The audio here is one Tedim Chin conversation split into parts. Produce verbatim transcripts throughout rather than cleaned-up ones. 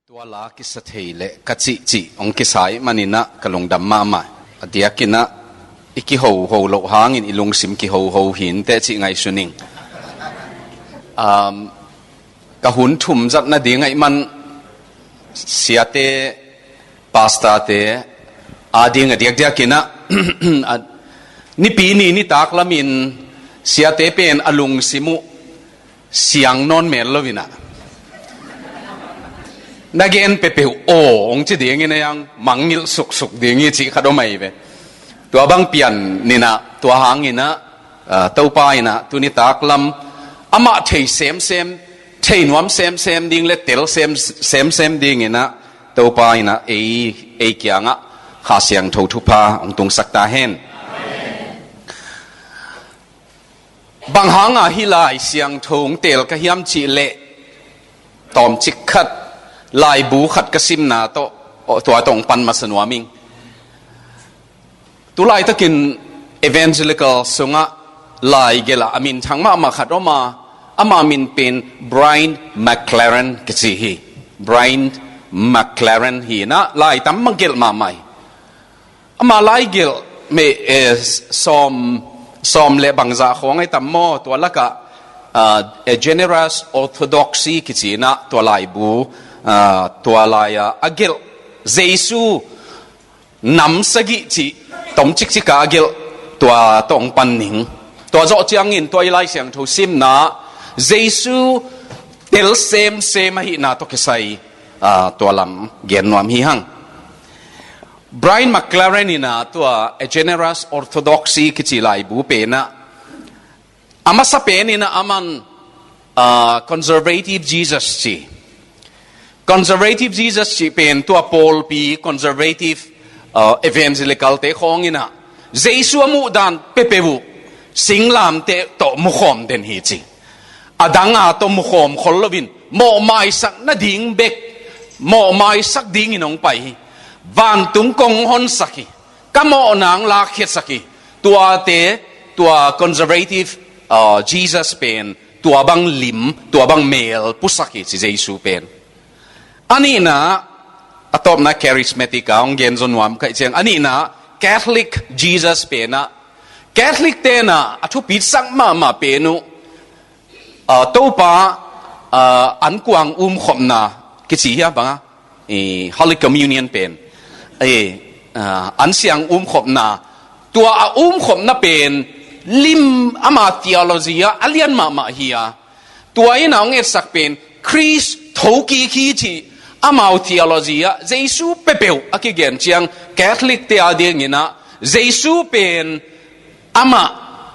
Tua la kisa thei leh ka cihcih hong kisa ih maninah ka lungdam mahmah. A diakinah i kihoho loh hangin i lungsim kihoho hinteh cih ngaihsun ing. Um, ka hun thum zat nading ahih man siate, pastorte ading a diakdiakinah a, nipi ni nitak lamin siate pen a lungsim uh siang nawn mel loinah na gen pepeuh aw hong ci dingin a yang mangngilh suksuk ding hi cih khat om ahi ve. Tua bang pian ninah tua hanginah, ah, Topa inah tunitak lam amah thei semsem, thei nuam semsem ding le tel sem, semsem dinginah Topa inah ei, ei kiangah Kha Siangtho thupha hong tungsak ta hen. Bang hanga hih Lai Siangtho hong teel ka hiam cih leh tawmcik khat laibu khat ka simna tawh, tua tawh hong pan masa nuam ing. Tulaitakin evangelical sungah laigelh ah a minthang mahmah khat om a, ama min pen Brian McLaren kici hi. Brian McLaren hinah lai tam mah gelh mahmah hi. Ama laigelh meh, eh, sawm, sawm le bangzah khawng ai tam maw, tua lakah, ah, eh, Generous Orthodoxy kicinah tua laibu, ah, tua lai-a a gelh Jesu nam sagih cih tom cikcika a gelh tua tawh hong pan ning. Tua zawh ciangin tua i Lai Siangtho simna Jesu tel semsem ahihna tawh kisai, ah, tua lam gen nuam hi hang. Brian McLaren inah tua A Generous Orthodoxy kici laibu penah a masa peninah aman, ah, Conservative Jesus ci. Conservative Jesus cih pen tua pawlpi conservative, ah, evangelical-te khawnginah Jesu a muhdan pepeuh uh singlamteh tawh mukhawm den hi ci. A danga tawh mukhawm khol loin mawhmaisak nading bek mawhmaisak dingin hong pai hi. Vantung kong honsak hi. Ka mawhna hong lakkhiatsak hi. Tuate, tua conservative, uh, Jesus pen tua bang lim, tua bang mel pusak hi ci Jesu pen. A nihna, a tawpna charismatic a hong gen zaw nuam ka hih ciang, a nihna Catholic Jesus penah, Catholic tenah a thupitsak mahmah pen uh, ah, Topa, ah, an kuang umkhopna kici hia banga, eh, Holy Communion pen, eh, ah, an siang umkhopna, tua a umkhopna pen lim ama theology ah a lian mahmah hi a, tua inah hong etsak pen Khrist thokik hi cih amau theology ah Jesu pepeuh a kigen ciang Catholic-te adinginah Jesu pen amah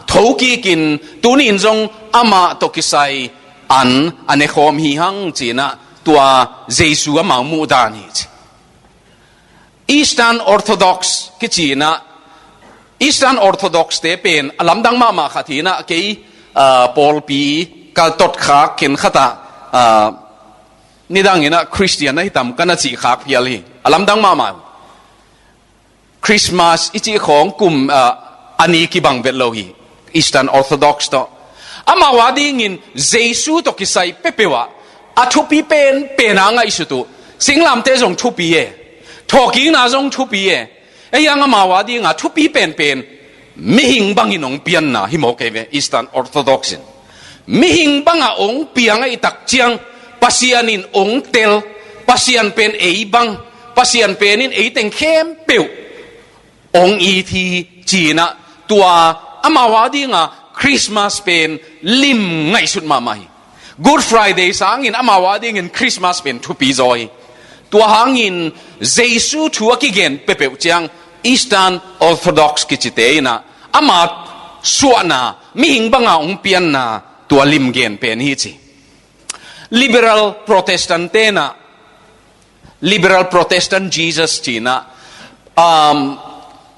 thokikin tuni-in zong amah tawh kisai an a nekhawm hi hang cinah tua Jesu amau muhdan hi ci. Eastern Orthodox kicinah, Eastern Orthodox-te pen a lamdang mahmah khat hinah kei, ah, pawlpi ka totkhak khenkhatah, ah, nidanginah Christian ahi tam ka na cihkhak phial hi. A lamdang mahmah. Christmas i cih khawng kum, ah, a ni kibang vet lo hi, Eastern Orthodox tawh. Amau adingin Jesu tawh kisai pepeuh ah a thupi penpen a ngaihsut uh. Singlamteh zong thupi e, thawhkikna zong thupi e. Ei ang amau adinga thupi penpen mihing bangin hong pianna hi maw kei ve, Eastern Orthodox in. Mihing bangah hong piang ahih tak ciang Pasian in hong tel, Pasian pen ei bang, Pasian pen in ei teng khempeuh hong it hi cinah tua amau adinga Christmas pen lim ngaihsut mahmah hi. Good Friday sangin amau adingin Christmas pen thupi zaw hi. Tua hangin Jesu thu a kigen pepeuh ciang Eastern Orthodox kicite inah ama suahna, mihing banga hong pianna tua limgen pen hi ci. Liberal Protestant tenah, Liberal Protestant Jesus cinah, um,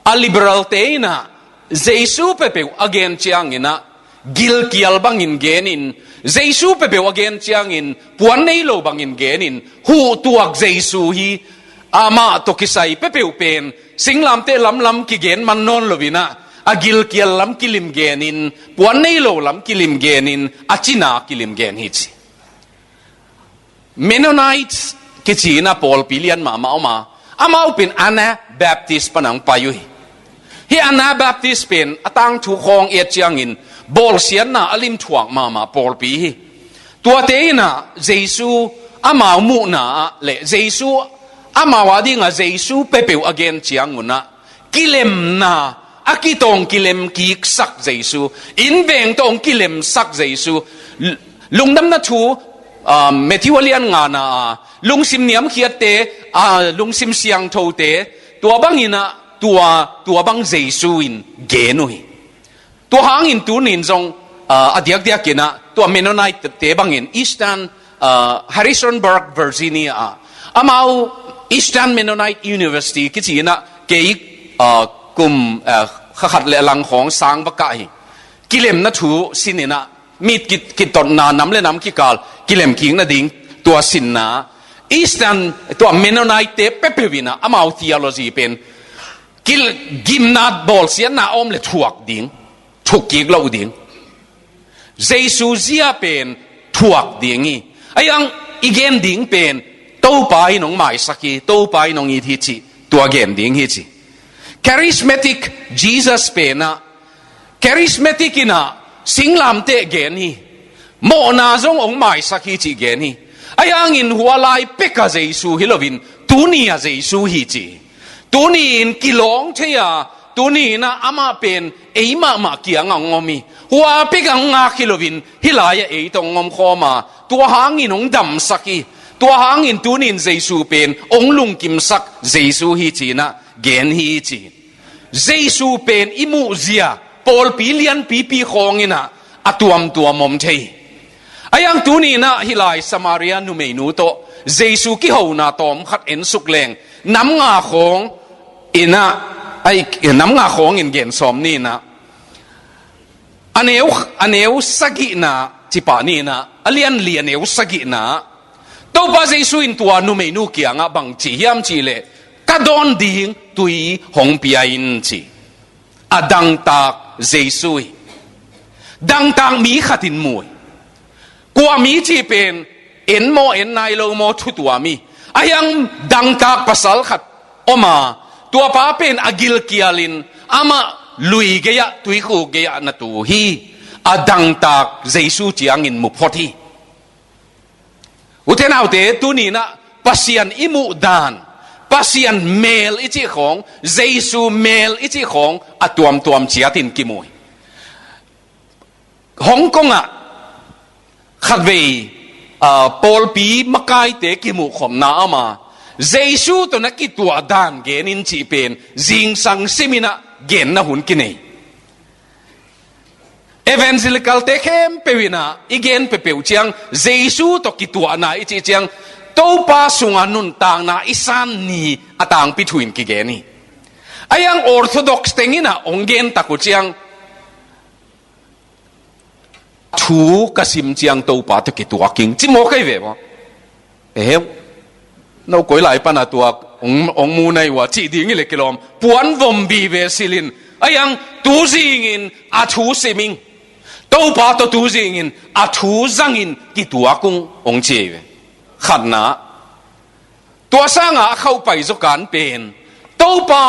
a liberal-te inah Jesu pepeuh a gen cianginah gilkial bangin genin, Jesu pepeuh a gen ciangin puan nei lo bangin genin, huhtuak Jesu hi, amah tawh kisai pepeuh pen singlamteh lamlam kigen man nawn loinah a gilkial lam kilim genin, puan nei lo lam kilim genin, a cina kilim gen hi ci. Mennonite kici-in a pawlpi lian mahmah om a, amau pen Anabaptist pan a hong pai uh hi. Hih Anabaptist pen a tangthu khawng et ciangin bawlsiatna a limthuak mahmah pawlpi hi. Tuate in ah Jesu amau muhna ah le Jesu amau a dingah Jesu peuhpeuh a gen ciangun ah kilemna, a kitawng kilem kiksak Jesu, innveng tawh hong kilemsak Jesu, lungdamna thu, ah, Matthew a lian ngana a, lungsim niamkhiatte, ah, lungsim siangthote, tua bangin ah, tua, tua bang Jesu in gen uh hi. Tua hangin tunin zong, ah, a diakdiakin ah, tua Mennonite te bangin Eastern, ah, Harrisonburg, Virginia ah, amau Eastern Mennonite University kici-in ah, kei, ah, kum, ah, kha khat le a lang khawng sang va kah hi. Kilemna thu sin-in ah, mi kit, kitotna, nam le nam kikal kilemkik nading tua sinna, Eastern, tua Mennonite te peuhpeuh in ah, amau theology pen kil, gimna, bawlsiatna a om le thuak ding, thukkik loh ding, Jesu zia pen thuak ding hi. Ahi hang i gen ding pen Topa in hong maisak hi, Topa in hong it hi cih tua gen ding hi ci. Charismatic Jesus pen ah, Charismatic in ah singlamteh gen hi, mawhna zong hong maisak hi cih gen hi. Ahi hangin hua lai pek a Jesu hi loin tuni a Jesu hi ci. Tuni-in kilawng thei a, tuni-in ah amah pen ei mahmah kiangah hong om hi. Hua pek a hong ngak hi loin hih lai-ah ei tawh hong om khawm a, tua hangin hong damsak hi. Tua hangin tuni-in Jesu pen hong lungkimsak Jesu hi ci-in ah gen hi ci. Jesu pen i muhzia pawlpi lianpipi khawng in ah a tuamtuam om thei. Ahi hang tuni-in ah hih lai Samaria numeinu tawh Jesu kihona tawmkhat ensuk leng, nam nga khawng in ah, ai, nam nga khawng in gen sawm ni-in ah, a neu, a neu sagihna cipah ni-in ah, a lian li a neu sagihna, Topa Jesu in tua numeinu kiangah bang ci hiam cih leh, ka dawn ding tui hong pia in ci. A dangtak Jesu hi. Dangtak mi khat in mu hi. Kua mi cih pen en maw, en nai lo maw, thu tuam hi. Ahi hang dangtak pasal khat om a, tua pa pen a gilkialin amah lui gei-ah, tuikhuk gei-ah na tu hi. A dangtak Jesu ciangin mu phot hi. Ute naute, tuni-in ah Pasian i muh dan, Pasian mel i cih khawng, Jesu mel i cih khawng a tuamtuam ciatin kimu hi. Hong Kong ah khatvei, ah, pawlpi makaite kimuhkhopna om a, Jesu tawh na kituah dan gen in cih pen zingsang sim-in ah genna hun kinei. Evangelical-te khempeuh in ah i gen peuhpeuh ciang, Jesu tawh kituahna i cih ciang, Topa sungah nuntakna i san ni a tangpi thu in kigen hi. Ahi hang Orthodox teng in ah hong gen tak uh ciang, thu ka sim ciang Topa tawh kituak ing ci mawk ahi ve maw? Eheu. No koi lai pan a tuak, hong, hong mu nai uh a cih ding hi leh kilawm. Puan vom vive silhin, ahi hang tu zingin a thu sim ing. Topa tawh tu zingin a thu zangin kituak ung, hong ci hi ve. Khatna. Tua sangin a khauhpai zawkan pen Topa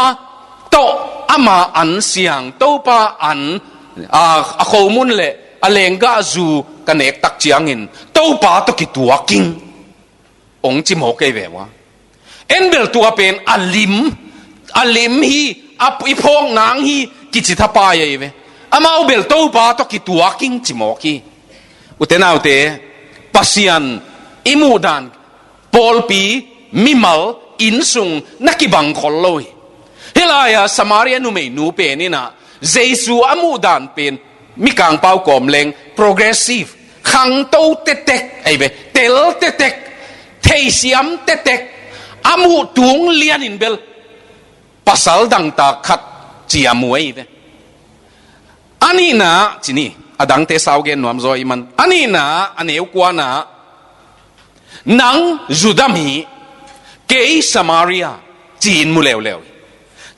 tawh ama an siang, Topa an, a, a khomun le a lenggahzu ka nek tak ciangin Topa tawh kituak ing, hong ci mawk ahi ve maw? En bel tua pen a lim, a lim hi, a, i phawk nang hi kici thapai ahi ve. Amau bel Topa tawh kituak ing ci mawk hi. Ute naute, Pasian i muhdan, pawlpi, mimal, innsung na kibang khol lo hi. Hih lai-ah Samaria numeinu pen in ah Jesu a muhdan pen, Mikangpau kawm leng progressive, khangto tetek ahi ve, tel tetek, theisiam tetek, a muh tung lianin bel pasal dangtak khat ci a mu ahi ve. A nihna, ci ni, a dangte sau gen nuam zaw ahih man. A nihna, a neu kuana, nang Judah mi, kei Samaria, ci-in mu leuleu hi.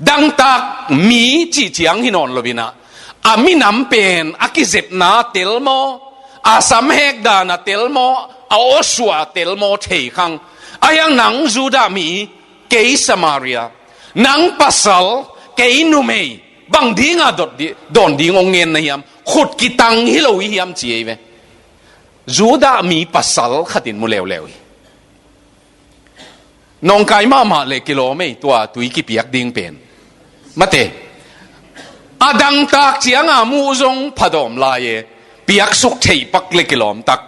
Dangtak mi cih ciang hi nawn lo-in ah, a minam pen a kizepna tel maw, a samhek dan a tel maw, a awsuah a tel maw thei khang, Ahi hang nang Judah mi, kei Samaria, nang pasal, kei numei, bang dinga dot di, dawn ding hong ngen na hiam? Khut kitang hi lo i hiam ci ei ve. Judah mi pasal khatin mu leuleu hi. Nawngkai mahmah le kilawm ei tua tui kipiak ding pen. Mate. A dangtak cianga muh zong phadawm lai e. Piaksuk theih pak le kilawm tak.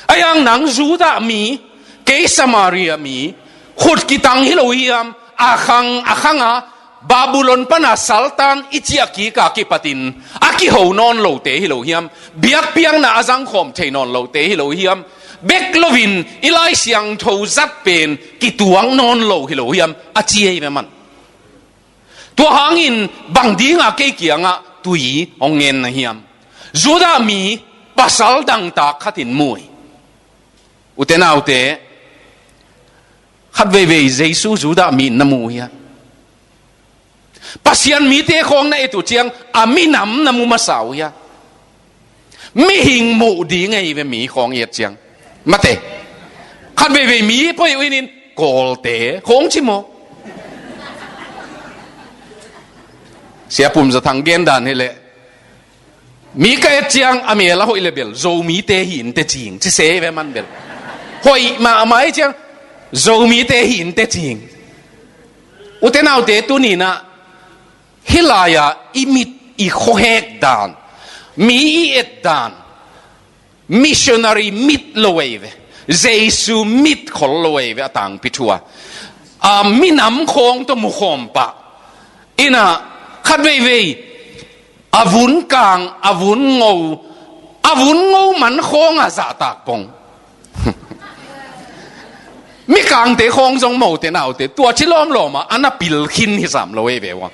Ahi hang nang Judah mi, kei Samaria mi, khut kitang hi lo hiam? A khang, a khanga, Babylon pana saltan i ciah kika kipatin a kiho nawn lote hi lo hiam? Biakpiakna a zangkhawm thei nawn lote hi lo hiam? Bek loin i Lai Siangtho zat pen kituak nawn lo hi lo hiam? A ci ei ve man. Tua hangin bang dinga kei kiangah tui hong ngen na hiam? Judah mi pasal dangtak khatin mu ei. Ute naute, khat veivei Jesu Judah mi in na mu uh hia? Pasian mite khawng na et uh ciang a minam na mu masa uh hia? Mihing muh ding ei ve mi khawng i et ciang. Mate. Khat veivei mi poi uh inin Kawlte khawng ci maw? Sia Pum Za Thang gen dan hi leh, mi ka et ciang a mel a hoih le bel Zomite hi in tecing ci se ve man bel. Hoih mahmah ei ciang Zomite hi in tecing. Ute naute, tuninah hih lai-ah i mit i khuahek dan, mi i et dan, missionary mit lo ei ve. Jesu mit khol lo ei ve a tangpi thu a. A minam khawng tawh mukhawm pah. Innah khat veivei a vun kang, a vun ngo, a vun ngo man khawng a zahtak pong. Mikangte khawng zong mote naute tua ci lawmlawm ah a na pil khin hi sam lo ei ve ua.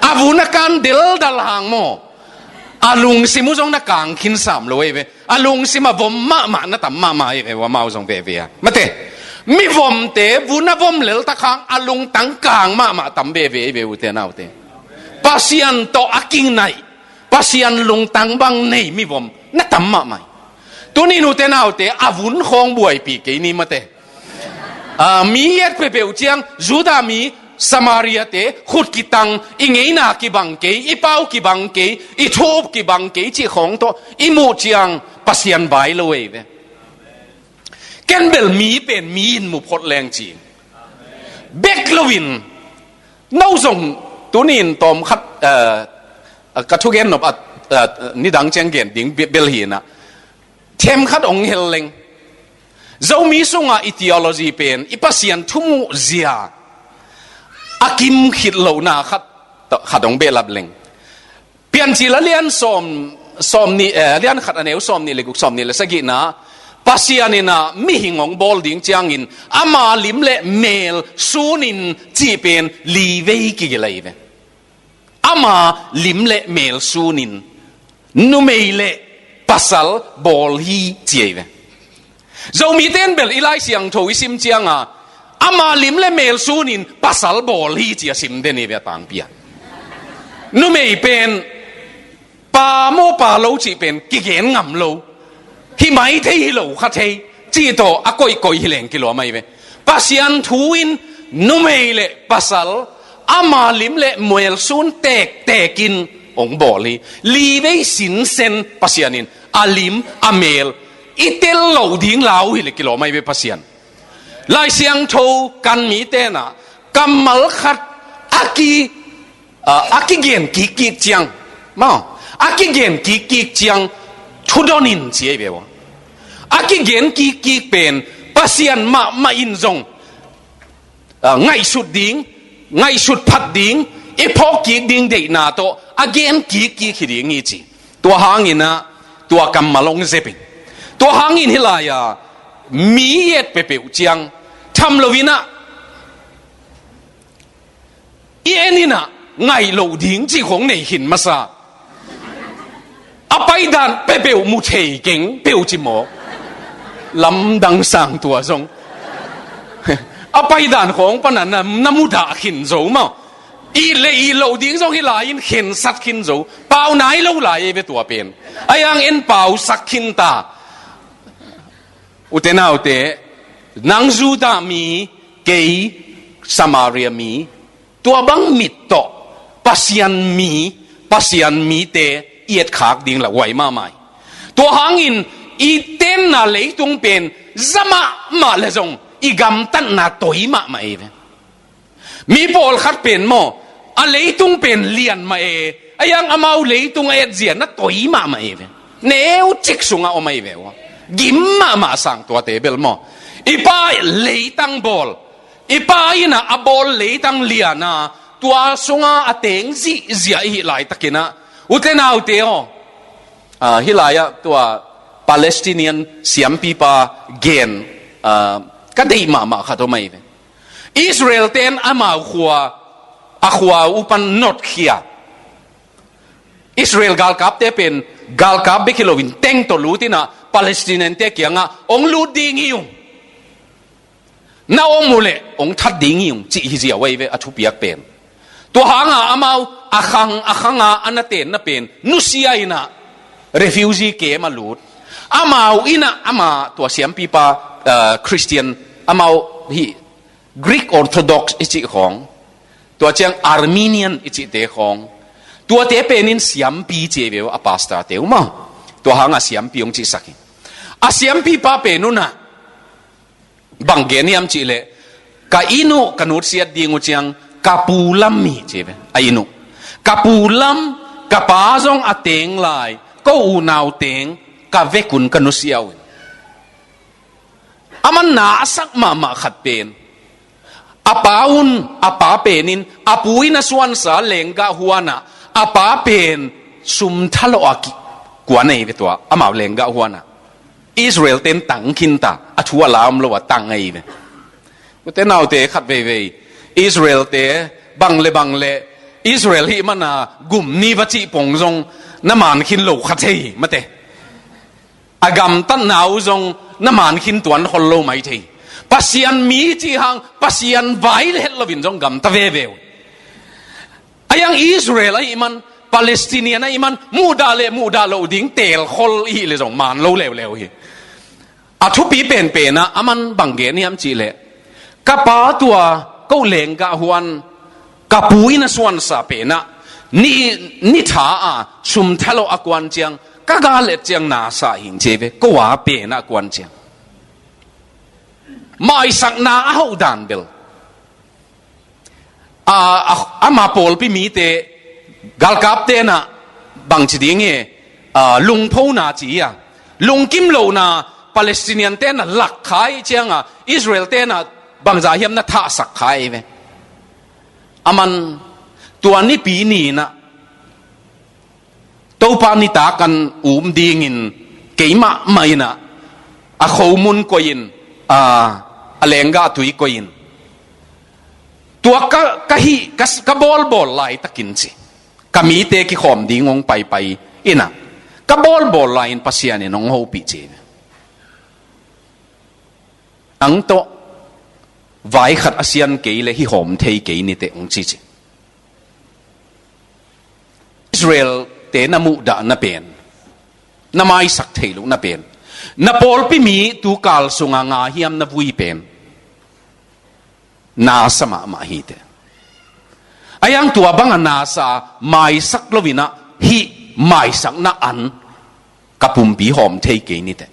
A vun a kan deldal hang maw? A lungsim uh zong na kang khin sam lo ei ve. A lungsim a vom mahmah na tam mahmah ei ve ua, mau zong veve a. Mate, mi vomte vun a vom leltak hang a lungtang kang mahmah tam veve ei ve ute naute. Pasian tawh a kinaih, Pasian lungtang bang nei mi vom na tam mahmah ei. Tunin ute naute, a vun khawng buaipih kei ni mate. A, mi i et peuhpeuh ciang, Judah mi, Samaria-te, khut kitang, i ngeina kibang kei, i pau kibang kei, i thu-up kibang kei cih khawng tawh i muh ciang Pasian vai lo ei ve. Ken bel mi pen mi in mu phot leng ci. Bek loin, no zong tunin tawm khat, eh, ka thugen nop a, eh, nidang ciang gen ding be-, bel hinah themkhat hong hel leng. Zomi sungah i theology pen, i Pasian thumuh zia a kim khit lohna khat, khat hong behlap leng. Piancil a lian sawm, sawm nih, eh, lian khat a neu sawm nih le guk, sawm nih le sagihna, Pasian innah mihing hong bawl ding ciangin ama lim le mel sunin cih pen livei kigilei ve. Ama lim le mel sunin numei le pasal bawl hi ci ei ve. Zomite in bel i Lai Siangtho i sim cianga ama lim le mel sunin pasal bawl hi ci a sim den ei ve a tangpi a. Numei pen pa maw pa lo cih pen kigen ngam lo. Hi mai thei hi lo kha thei cih tawh a koihkoih hi leng kilawm ahi ve. Pasian thu in numei le pasal ama lim le mel sun tektekin hong bawl hi. Livei sinsen Pasian in a lim a mel i tel loh ding lau hi le kilawm ahi ve Pasian. Lai Siangtho kan mi tenah kammal khat a ki a, a kigen kikkik ciang, maw, a kigen kikkik ciang thudon in ci ei ve ua. A kigen kikkik pen Pasian mahmah in zong, a, ngaihsut ding, ngaihsut phat ding, i phawk kik ding deihna tawh a gen kikkik hi ding hi ci. Tua hanginah tua kammal hong zepin, tua hangin hih lai-a mi i et peuhpeuh ciang tham loinah i en innah ngaih loh ding cih khong nei khin masa. A paidan peuhpeuh mu thei keng peuh ci maw? Lamdang sang tua zong a paidan khawng pana na, na mudah khin zo maw? Ih le ih loh ding zong hi lai-in khensat khin zo. Pau nai lo lai ei ve tua pen. Ahi hang en pausak khin ta. Ute naute, Nang Judah mi, kei Samaria mi, tua bang mit tawh Pasian mi, Pasian mite i etkhak ding lah huai mahmah hi. Tua hangin i tenna leitung pen za mahmah le zong i gamtatna toi mahmah ei ve. Mi pawlkhat pen maw, a leitung pen lian mah e, a yang amau leitung a etzia na toi mahmah ei ve. Neucik sungah om ei ve ua. Gim mahmah sang tuate bel maw. I pa leitang bawl, i pa inah a bawl leitang liana, tua sunga a teng zihziah i hih laitakinah, ute naute aw, ah, hih lai-ah tua Palestinian siampipa gen, ah, ka deih mahmah khat om ei ve. Israel ten amau khua, a khua upan notkhia. Israel galkapte pen galkap bek hi loin teng tawh lutinah Palestinian te kiangah hong lut ding hi ung. Na om uh leh hong that ding hi ung cih hi ziau ei ve a thupiak pen. Tua hanga amau a khang a khanga a na tenna pen nusia inah refugee camp a lut. Amau inah ama tua siampipa, eh, Christian, amau hi Greek Orthodox i cih khawng, tua ciang Arminian i cihte khawng, tuate penin siampi ci ei ve uh a pastorte uh maw. Tua hanga siampi hong cihsak hi. A siampipa pen unah bang gen hiam cihleh, ka inn uh ka nutsiat ding uh ciang ka pu lam hi ci ei ve, a inn uh. Ka pu lam, ka pa zong a teng lai, ko unau teng ka vekun ka nusia uh in. A man na a sak mahmah khat pen, a pa un, a pa penin a pu in a suansa lenggah huanah a pa pen sum thalawh a kikuan ei ve tua amau lenggah huanah. Israel ten tang khinta, a thu a la om lo a tang ei ve. Ute naute khat veivei Israel te bang le bang le Israel hih mana gum ni va cih pong zong na man khin lo kha thei mate. A gamtatna uh zong na man khin tuan khol lo mai thei. Pasian mi cih hang Pasian vai le het loin zong gamta veve uh. A yang Israel ahih man, Palestinian ahih man, muhdah le muhdah loh ding teelkhol ihih le zong man lo leuleu hi. A thupi penpenah a man bang gen hiam cihleh, ka pa tua ko lenggah huan ka pu in a suansa penah ni, ni tha a sum thalawh a kuan ciang ka gal et ciang na sa hing ci ei ve, ko a penah a kuan ciang. Maisakna a hoh dan bel. A, a, ama pawlpi mite galkap tenah bangci ding hi, a, lungphona ci a, lungkim lohna Palestinian tenah lak kha ih cianga Israel tenah bangza hiam na thahsak kha ei ve. A man tua nipi ninah Topa nitak an um dingin keimah mah inah a khomun koihin, a, a lenggah tui koihin, tua ka, ka hih, ka, ka bawlbawl laitakin ci. Ka mite kikhawm ding hong paipai inah ka bawlbawl lai-in Pasian in hong hopih ci. Ang tawh vai khat a sian kei le hih hawm thei kei niteh hong ci ci. Israel te na muhdahna pen, na maisak thei lohna pen, na pawlpi mi tukal sunga nga hiam na vui pen, na sa mahmah hiteh. A yang tua banga na sa maisak loinah hih maisakna an ka pumpi hawm thei kei niteh.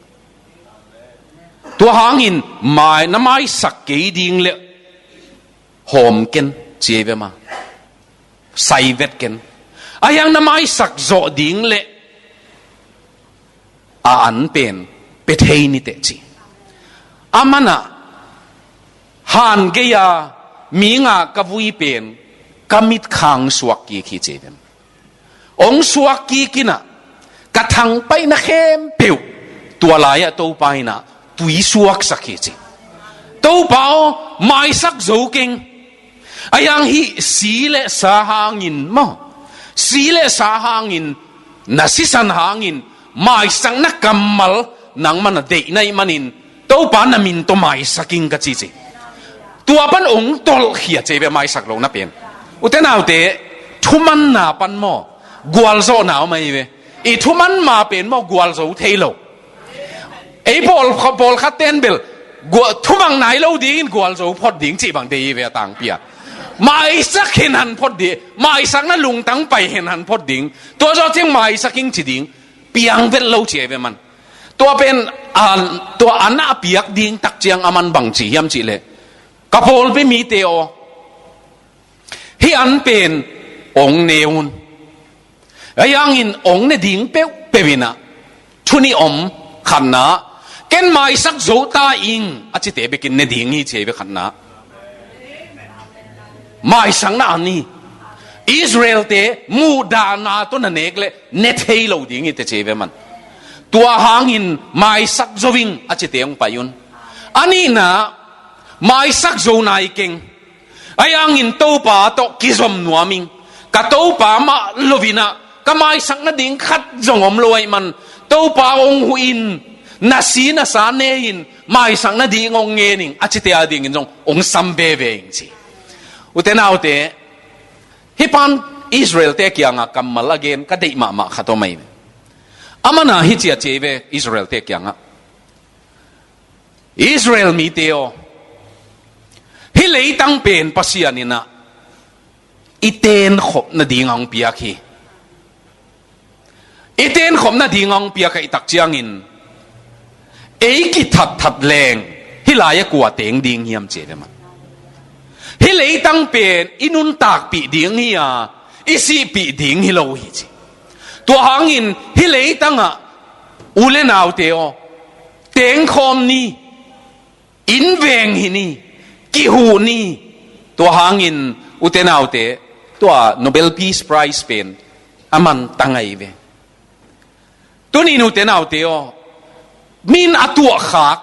Tua hangin mai, na maisak kei ding le hawm ken ci ei ve ma. Sai vet ken. A yang na maisak zawh ding le a an pen pe thei niteh ci. A manah han gei-a mi nga ka vui pen ka mitkhang suak kik hi ci ei ve. Hong suak kik inah ka thangpaihna khempeuh tua lai-ah Topa inah tui suaksak hi ci. Topa aw, maisak zo keng. A yang hih si le sa hangin maw, si le sa hangin, na sisan hangin maisakna kammal nangmah na deihna ih manin Topa na min tawh maisak ing ka ci ci. Tua pan hong tolhkhia ci ei ve maisak lohna pen. Ute naute, thumanna pan maw gualzawhna om ei ve. I thuman ma pen maw gualzo thei lo. Ei pawl, pawlkhat ten bel Gua-, thumang nai lo dingin gualzo phot ding cih bang deih hi ve a tangpi a. Maisak henhan phot ding, maisakna lungtang pai henhan phot ding. Tua zawh ciang maisak ing ci ding, piang vet lo ci ahi ve man. Tua pen, a, tua an a piak ding tak ciang a man bang ci hiam cih leh, ka pawlpi mite aw, hih an pen ong ne un. Ahi hangin ong ne ding peuhpeuh in ah, thu nih om. Khatna, ken maisak zo ta ing a cite bekin ne ding hi ci ahi ve khatna. Maisakna an hi. Israelte muhdahna tawh na nek leh ne thei lo ding hi teh ci ahi ve man. Tua hangin maisak zo ing a cite hong pai un. A nihna, maisak zo nai keng. Ahi hangin Topa tawh kizom nuam ing. Ka Topa mah lo-in ah ka maisak nading khat zong om lo ahih man, Topa hong huh in, na si na sa ne in, maisak nading hong ngen ing a cite adingin zong hong sam veve ing ci. Ute naute, hih pan Israelte kiangah kammal a gen ka deih mahmah khat om ahi ve. A man ah hih ci a ci ahi ve Israelte kiangah, Israel mite aw, hih leitang pen Pasian in ah i tenkhop nading a hong piak hi. I tenkhop nading a hong piak ahih tak ciangin ei kithatthat leng hih lai-ah kua teng ding hiam ci ahi ve man. Hih leitang pen i nuntakpih ding hi a, i sihpih ding hi lo hi ci. Tua hangin hih leitangah, u le naute aw, tengkhawm ni, inn veng hi ni, kihuh ni. Tua hangin, ute naute, tua Nobel Peace Prize pen a man tang ahi ve. Tuni-in ute naute aw, mi in a tuahkhak,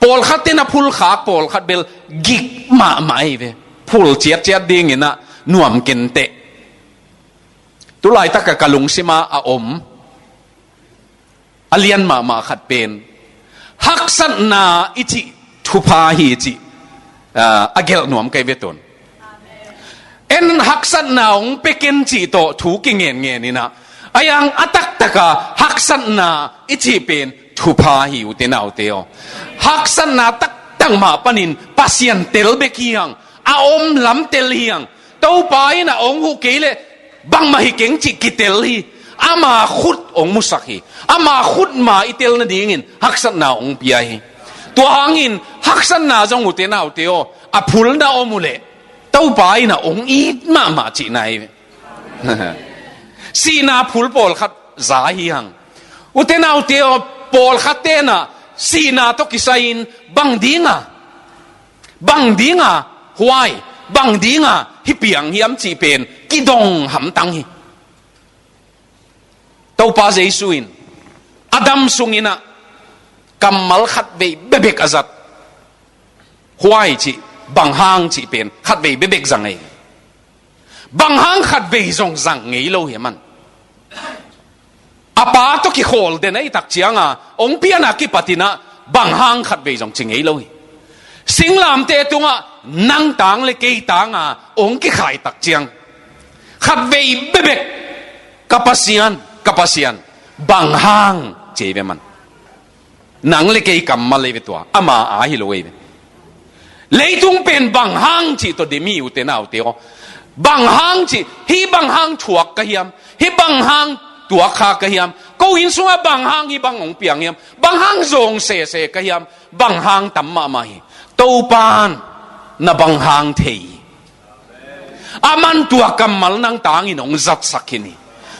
pawlkhatte in a phulkhak pawlkhat bel gik mahmah ahi ve. Phul ciatciat dingin ah nuam kenteh. Tulaitak a ka lungsim ah a om, a lian mahmah khat pen, haksatna i cih thupha hi cih, ah, a gelh nuam ka hi ve tun. En haksatna hong pia ken cih tawh thu kingenngen in ah, ahi hang a taktak a haksatna i cih pen thupha hi, ute naute aw. Haksatna taktak mah panin Pasian tel bek hi hang, a om lam tel hi hang. Topa in ah hong huh kei leh bangmah hi keng cih kitel hi. Ama khut hong musak hi. Ama khut ma i tel nadingin haksatna hong pia hi. Tua hangin haksatna zong, ute naute aw, a phulna om uh leh Topa in ah hong it mahmah cihna hi. Sihna phul pawlkhat za hi hang. Ute naute aw, pawlkhatte in ah sihna tawh kisai-in bang dinga, bang dinga huai, bang dinga hih piang hiam cih pen kidong hamtang hi. Topa Jesu in a dam sungin ah kammal khatvei bekbek a zat. Huai cih, bang hang cih pen khatvei bekbek zang hi. Bang hang khatvei zong zang ngei lo hi man. A Pa tawh kikhawl den ahih tak cianga hong pian a kipat in ah bang hang khatvei zong ci ngei lo hi. Singlamteh tungah nang tang le kei tanga hong kikhai tak ciang khatvei bekbek, "Ka Pasian, ka Pasian, bang hang?" ci hi ve man. Nang le kei kammal hi ve tua, ama a hi lo hi ve. Leitung pen bang hang cih tawh dim hi, ute naute aw. Bang hang cih, hih bang hang thuak ka hiam, hih bang hang tuak kha ka hiam, ko inn sungah bang hang hih bang hong piang hiam, bang hang zawng sese ka hiam, bang hang tam mahmah hi. Topan na bang hang thei hi. Aman tua kammal nang tangin hong zatsak khin hi.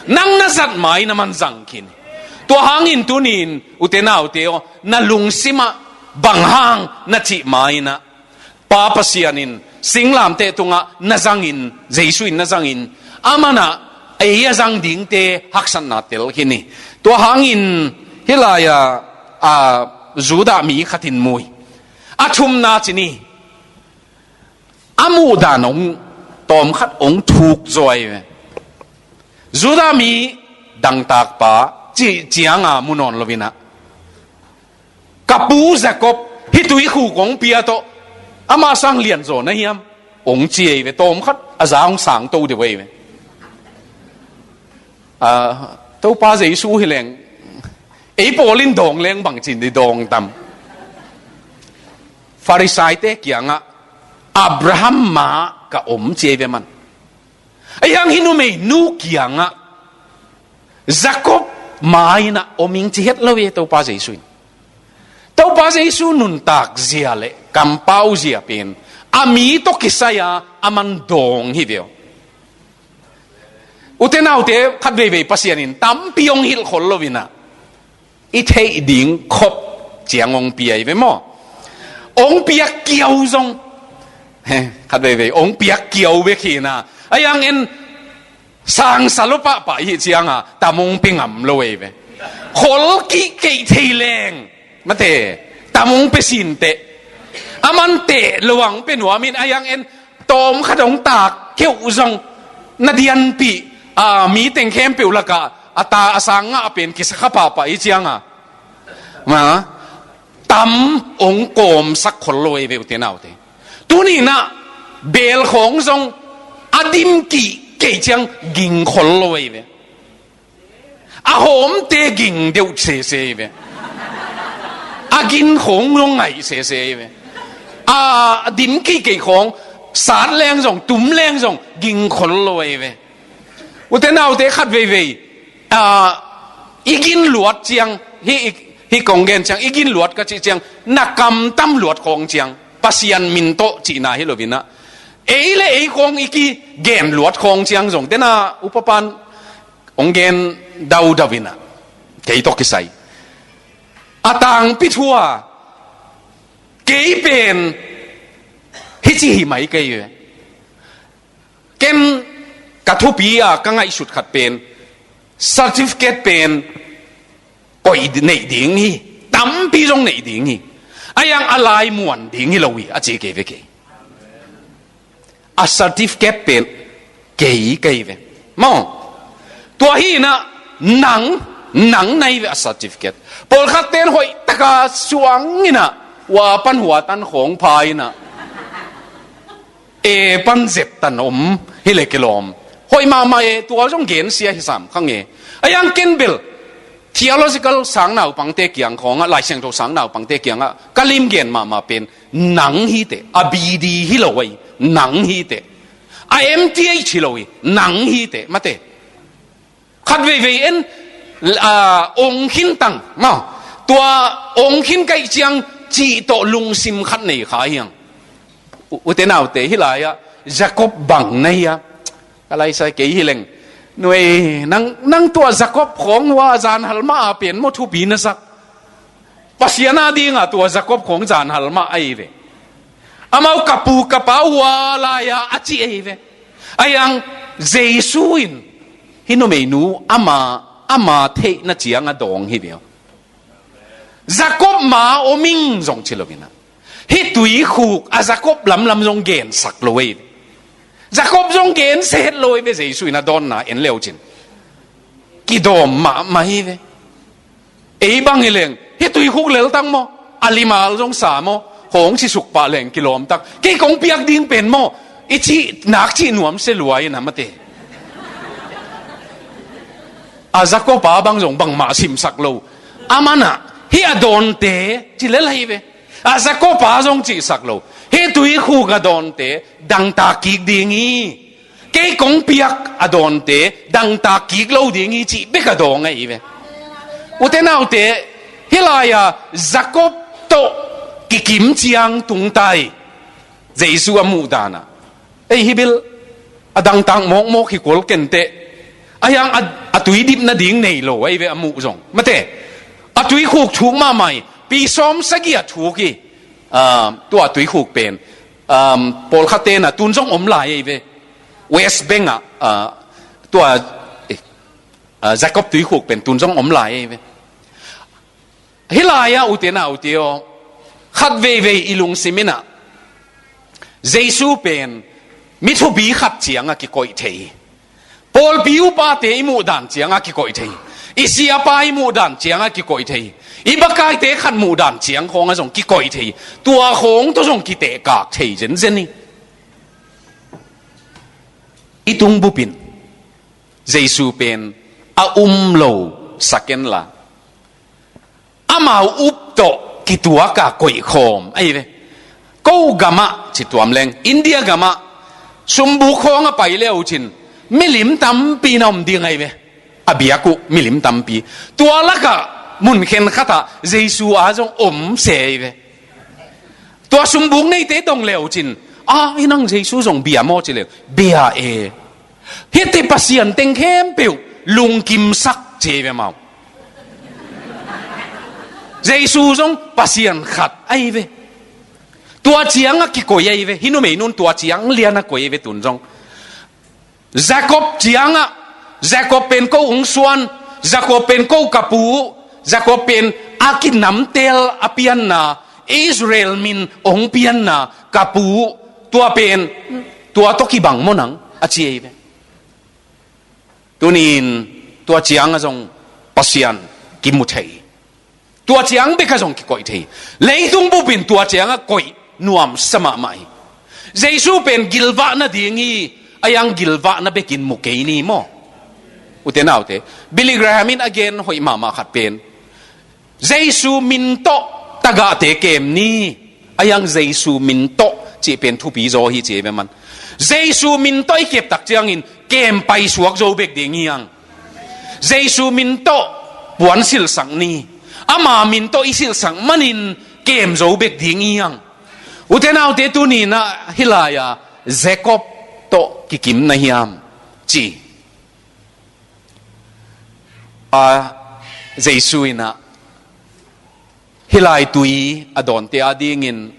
Nang na zat ma-in aman zang khin hi. Tua hangin tuni-in, ute naute aw, na lungsimah bang hang na cih ma-in ah, Pa Pasian in singlamteh tungah na zangin, Jesu in na zangin, aman ah ei a zang dingte haksatna tel khin hi. Tua hangin hih lai-ah, a, Judah mi khatin mu hi. A thumna ci ni. A muhdan hong, tawmkhat hong thuk zaw hi ve. Judah mi dangtakpa cih cianga mu nawn lo-in ah, "Ka pu Jacob hih tuikhuk hong pia tawh, ama sang lianzaw na hiam?" hong ci hi ve. Tawmkhat a za hong sang to deuh hi ve. A, Topa Jesu hi leng, ei pawl in dawng leng bangci-in i dawng tam? Farisaite kiangah, Abraham ma ka om ci ei ve man. Ahi hang hih numeinu kiangah Jacob ma inah om ing ci het lo hi Topa Jesu in. Topa Jesu nuntak zia le kampau zia pen a mi tawh kisai-a a man dawng hi ve uh. Ute naute, khat veivei Pasian in tampi hong hilh khol lo inah i theih ding khop ciang hong pia hi ve maw? Hong piak kiau zong, he, khat veivei hong piak kiau bek hi inah, ahi hang en sangsa lo pahpah i hih cianga tam hong pia ngam lo hi ve. Khol kihkeih thei leng mate, tam hong pia sinteh, a man teh lo hong pia nuam in, ahi hang en tawm khat hong tak keuh zong na dianpih, a, mi teng khempeuh lakah a ta a sang ngah pen kisa kha pahpah i cianga, ma, tam hong kawmsak khol lo hi ve ute naute. Tuni inah beel khawng zong a dim kihkeih ciang ging khol lo hi ve. A hawmte ging deuh sese hi ve. A gin khawng zong ngaih sese hi ve. A dim kihkeih khawng sat leng zong, tum leng zong ging khol lo hi ve. Ute naute, khat veivei, a, i gin luat ciang, hih, hih kong gen ciang, i gin luat ka cih ciang, na kamtam luat khawng ciang, Pasian min tawh cihna hi lo inah, ei le ei khawng i kigen luat khawng ciang zong, tena upa pan hong gen daudau inah, kei tawh kisai, a tangpi thu-a kei pen hih ci hi mai kei ve. Ken ka thupi-a ka ngaihsut khat pen certificate pen koih neih ding hi. Tampi zong neih ding hi. Ahi hang a lai muan ding hi lo hi a ci kei ve kei. A certificate pen kei kei ve maw? Tua hi inah nang, nang na hi ve a certificate. Pawlkhat ten hoih taka suang inah, hua pan hua tan khawng pha inah, e pan zet tan om hi le kilawm. Hoih mahmah e, tua zong gensia hi sam kha nge. Ahi hang ken bel theological sang naupangte kiang khawngah, Lai Siangtho sang naupangte kiangah ka limgen mahmah pen nang hi teh, a B D hi lo hi, nang hi teh. A M Th hi lo hi, nang hi teh mate. Khat veivei en, a, ong khin tang maw? Tua ong khin ka hih ciang cih tawh lungsim khat nei kha hiang. U-, ute naute, hih lai-ah Jacob bang na hi-a, ka laisai kei hi leng, nuai, nang, nang tua Jacob khawng hua zanhal mah a pen maw thupi na sak? Pasian a dinga tua Jacob khawng zanhal mah ahi ve. Amau ka pu ka pa hua lai-a a ci ahi ve. Ahi hang Jesu in hih numeinu ama, ama theihna ciang a dawng hi ve uh. Jacob ma om ing zong ci lo inah, hih tuikhuk a Jacob lamlam zong gensak lo hi ve. Jacob zong gensia het lo hi ve, Jesu in a dawnna en leucin. Kidawm mahmah hi ve. Ei bang hi leng, hih tuikhuk leltak maw, a limal zong sa maw, hong sisuk pah leng kilawmtak. Kei kong piak ding pen maw, i cih nak cih nuam se luai na mate. A Jacob a bang zong bangmah simsak lo. A manah hih a dawnte ci lel ahi ve. A Jacob a zong cihsak lo. Hih tuikhuk a dawnte dangtak kik ding hi. Kei kong piak a dawnte dangtak kik lo ding hi cih bek a dawng ahi ve. Ute naute, hih lai-a Jacob tawh kikim ciang tungta hi. Jesu a muhdanah, ei, hih bel a dangtak mawkmawk hi kual kenteh. Ahi hang a, a tuidip nading nei lo ahi ve a muh zong. Mate, a tuikhuk thuk mahmah hi. Pi sawm sagih a thuk hi. Ah, tua tuikhuk pen, um, pawlkhat tenah tun zong om lai ahi ve. West Bank ah, ah, tua, eh, ah, Jacob tuikhuk pen tun zong om lai ahi ve. Hih lai-ah ute naute aw, khat veivei i lungsim inah Jesu pen mi thupi khat ciangah kikoih thei hi. Pawlpi upate i muhdan ciangah kikoih thei hi. I siapa i muhdan ciangah kikoih thei hi. I bakaite khat muhdan ciang khawngah zong kikoih thei hi. Tua khawng tawh zong kitehkak thei zenzen hi. I tungbupin Jesu pen a um lo sa kenla, amau up tawh kituaka koihkhawm ahi ve. Ko gamah ci tuam leng, India gamah sumbuk khawng a pai le uh cin milim tampi na om ding ahi ve. A biak uh milim tampi. Tua lakah mun khenkhatah Jesu a zong om se ahi ve. Tua sumbuk neite dong le uh cin, a, i nang Jesu zong bia maw ci le, bia e. Hihte Pasian teng khempeuh lungkimsak ci ahi ve mau. Jesu zong Pasian khat ahi ve. Tua ciangah kikoi ahi ve. Hih numei nun tua ciang lianah koi ahi ve tun zong. Jacob ciangah, Jacob pen ko hong suan, Jacob pen ko ka pu, Jacob pen a kinamtel a pianna, Israel min hong pianna ka pu, tua pen, tua tawh kibang maw nang, a ci ahi ve. Tuni-in tua ciangah zong Pasian kimu thei. Tua ciang bekah zong kikoih thei. Leitung bupin tua ciangah koih nuamsa mahmah hi. Jesu pen gilvah nading hi, a yang gilvahna bekin mu kei ni maw. Ute naute, Billy Graham in a gen hoih mahmah khat pen, Jesu min tawh tagahte kem ni, a yang Jesu min tawh cih pen thupi zaw hi ci ve man. Jesu min tawh i keptak ciangin kem paisuak zo bek ding hi ang. Jesu min tawh puan silhsak ni. Ama min tawh i silhsak manin kem zo bek ding hi ang. Ute naute, tuni-in ah hih lai-a Jacob tawh kikim na hiam ci. A, Jesu in ah hih lai tui a dawnte adingin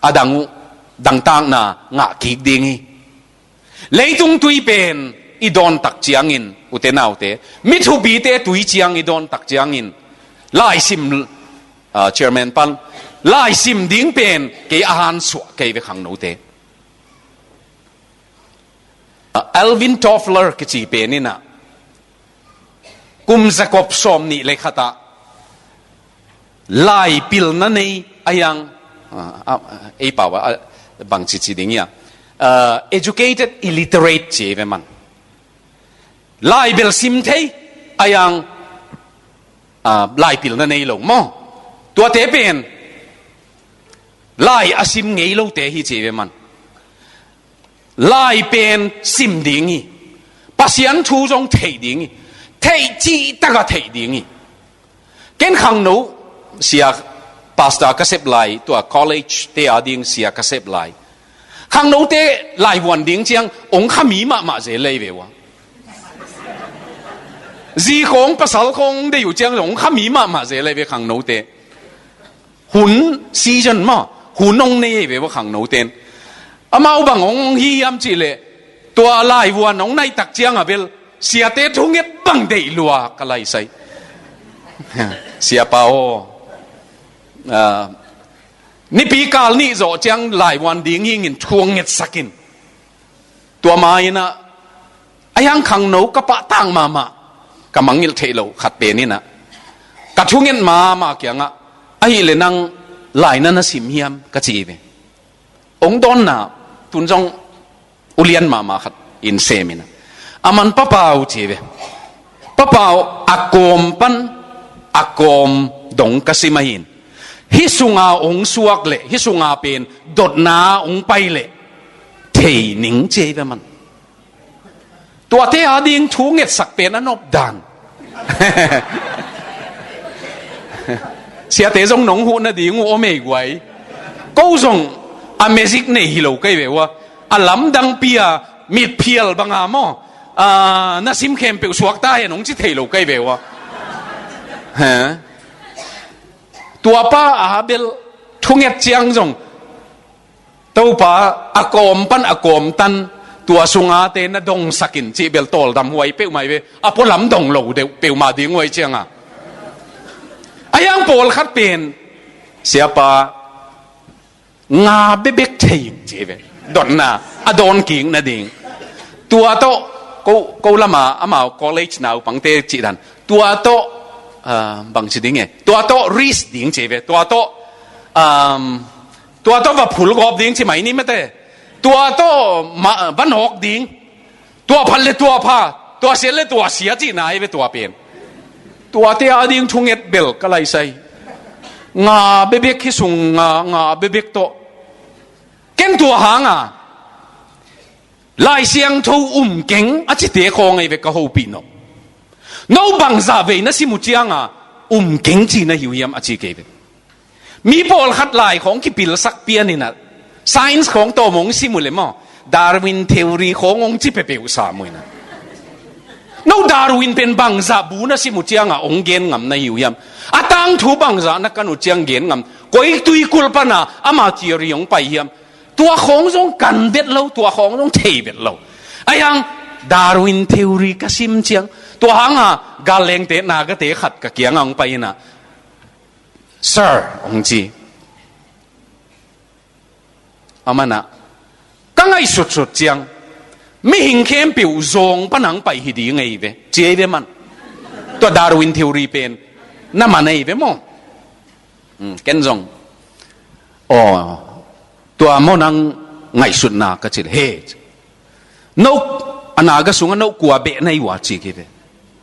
a dang uh dangtakna ngah kik ding hi. Leitung tui pen i dawntak ciangin, ute naute, mi thupite tui ciang i dawntak ciangin, laisim, ah, chairman pan, laisim ding pen kei a hansuah kei ve khangnote. Ah, Alvin Toffler kici pen in ah, kum zakop sawm nih le khatah lai pilna nei a yang, ah, ah, ei pau ah, ah, bang cici ding ia, ah, educated illiterate ci ve man. Lai bel sim thei a yang, ah, lai pilna nei lo maw. Tuate pen lai a sim ngei lote hi ci ve man. Lai pen sim ding hi. Pasian thu zong theih ding hi. Theih cih takah theih ding hi. Ken khangno sia, pastor ka sep lai, tua college te ading sia ka sep lai. Khangnote laivuan ding ciang ong khami mahmah zel lei ve ua. Zi khawng pasal khawng deih uh ciang ong khami mahmah zel lei ve khangnote. Hun season maw, hun ong nei ve ua khangnoten. Amau bang ong hi hiam cih leh, tua laivuan ong naihtak ciang a bel siate thunget bang deih lua ka laisai. Siapa aw, ah, nipi kal nih zawh ciang laivuan ding hi ingin thungetsak in. Tua ma-in ah, a yang khangno ka pahtak mahmah, ka mangngilh theih loh khat pen in ah, ka thunget mahmah kiangah, ahih leh nang lai na na sim hiam ka ci ve. Ong dawnna tun zong ulian mahmah khat in sem in ah, a man, Papa aw ci ve. Papa aw, a kawm pan a kawm dong ka sim ahi in, hih sunga ong suak leh, hih sunga pen dotna ong pai leh thei ning ci ve man. Tuate ading thungetsak pen a nop dan. Siate zong nong huh nading uh om ei guai. Ko zong a magic nei hi lo kei ve ua. A lamdangpi a mitphial banga maw, ah, na sim khempeuh suakta hen ong ci thei lo kei ve ua. He. Tuapa a bel thunget ciang zong, Topa, a kawm pan a kawm tan, tua sungate na dongsak in cih bel tawldam huai peuhmah hi ve. A pualam dong lo deuh peuhmah ding huai cianga. A yang pawlkhat pen, Siapa, nga bebek thei in ci ve. Dotna a dawn kik nading. Tua tawh ko, ko lama amau college naupangte cih dan. Tua tawh, ah, bang ci ding e. Tua tawh risk ding ci ve. Tua tawh, um, tua tawh va phul gawp ding ci mai ni mate. Tua tawh ma, va nawk ding. Tua phat le tua pha, tua sia le tua sia cihna hi ve tua pen. Tuate ading thunget bel ka laisai. Nga bebek hi sung nga, nga bebek tawh Ken tua hanga Lai Siangtho um keng a cite khawng ei ve ka hopih nop. No bangzah vei na sim uh cianga um keng ci na hi uh hiam a ci kei ve. Mi pawlkhat lai khawng kipilsak pianinah science khawng tawm hong sim uh le maw, Darwin theory khawng hong ci pepeuh sam uh inah. No Darwin pen bangzah bu na sim uh cianga hong gen ngam na hi uh hiam? A tangthu bangzah na kan uh ciang gen ngam? Koi tuikulh pana ama theory hong pai hiam? Tua khawng zong kan vet lo, tua khawng zong thei vet lo. Ahi hang Darwin theory ka sim ciang, tua hanga gallengte nagate khat ka kianga hong pai inah, "Sir," hong ci. Amanah ka ngaihsutsut ciang mihing khempeuh zawng panang pai hi ding ei ve, ci ei ve man. Tua Darwin theory pen na man ei ve maw? Hmm, ken zong, aw, tua maw nang ngaihsutna ka cih le, he, no a naga sungah no kua beh na hi uh a ci kei ve.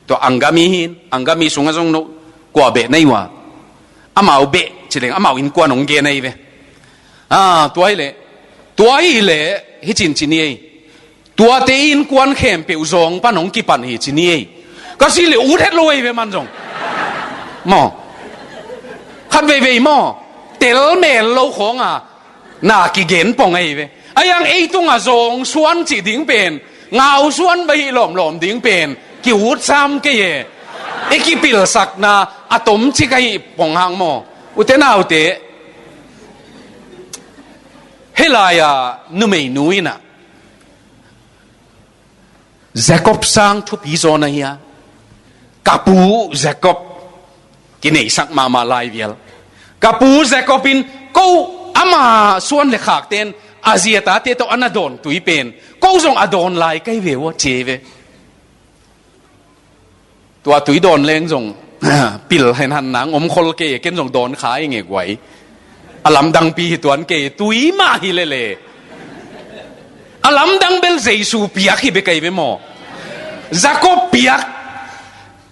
Tua Angami hin, Angami sungah zong no kua beh na hi uh a? Amau beh ci leng amau innkuan hong gen na hi ve. Ah, tua hi leh, tua hi leh hi cincin hi ei. Tuate innkuan khempeuh zawng pan hong kipan hi ci ni ei. Ka si le ut het lo ei ve man zong. Maw? Khat veivei maw? Tel mel lo khawnga na kigen pong ei ve. Ahi hang ei tungah zawng suan cih ding pen, ngau suan beh hi lawmlawm ding pen ki-ut sam kei e. I kipilsakna a tomcik ahi pong hang maw? Ute naute, hih lai-a numeinu inah Jacob sang thupi zaw na hi a, ka pu Jacob kineihsak mahmah lai vial. Ka pu Jacob in ko ama suan le khakten a zi a tate tawh a na dawn tui pen ko zong a dawn lai ka hi ve uh a ci ei ve. Tua tui dawn leng zong pil henhan nang om khol kei, ken zong dawn kha i nge guai. A lamdangpi hi tuan kei, tui mah hi lele. A lamdang bel Jesu piak hi bek ei ve maw? Jacob piak,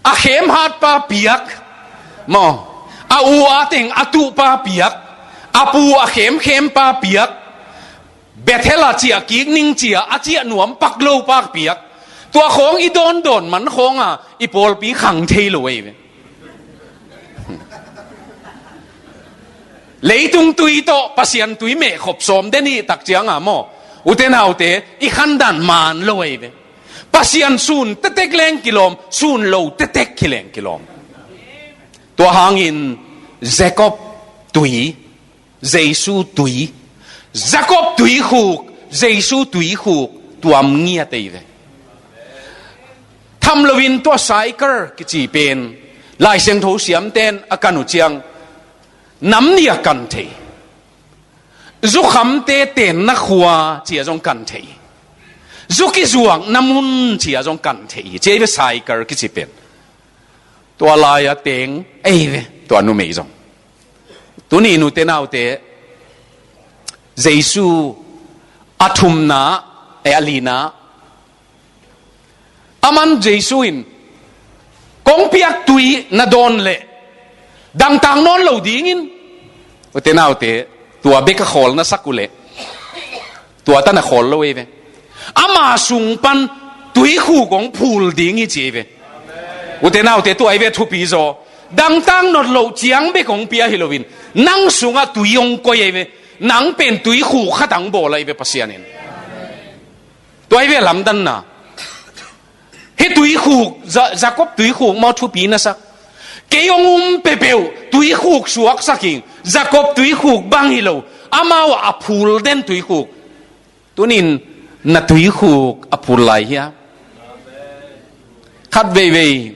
a khemhat pa piak maw? A u a teng a tuh pa piak, a pu a khemkhem pa piak. Bethel a ciah kik ning cia a ciah nuam pak lo pak piak. Tua khawng i dawndawn man khawnga i pawlpi khang thei lo ei ve. Leitung tui tawh Pasian tui mehkhop sawm den i tak cianga maw? Ute naute, i khandan man lo ei ve. Pasian sun tetek leng kilawm, sun lo tetek hi leng kilawm. Tua hangin Jacob tui, Jesu tui, Jacob tuikhuk, Jesu tuikhuk tuam ngiat ei ve. Tham loin tua Sychar kici pen Lai Siangtho siamten a kan uh ciang nam nih a kan thei. Zukhamte tenna khua cia zong kan thei. Zu kizuakna mun cia zong kan thei. Cia ei ve Sychar kici pen. Tua lai-a teng ei ve, tua numei zong. Tuni nute naute, Jesu a thumna, eh, a lina, aman Jesu in kong piak tui na dawn leh dangtak nawn lo dingin, ute naute, tua bek a khawl na sak uh leh tua tan a khawl lo ei ve. Ama sung pan tuikhuk hong phul ding hi ci ei ve. Ute naute, tua ei ve thupi zaw. Dangtak nawn lo ciang bek hong pia hi loin nang sungah tui hong koih ei ve. Nang pen tuikhuk khat hong bawl ei ve Pasian in. Tua ei ve lamdanna. Hih tuikhuk, Ja-, Jacob tuikhuk maw thupi na sak? Kei hong um peuhpeuh tuikhuk suaksak ing. Jacob tuikhuk bang hi lo. Amau a phul den tuikhuk. Tunin na tuikhuk a phul lai hia? Khat veivei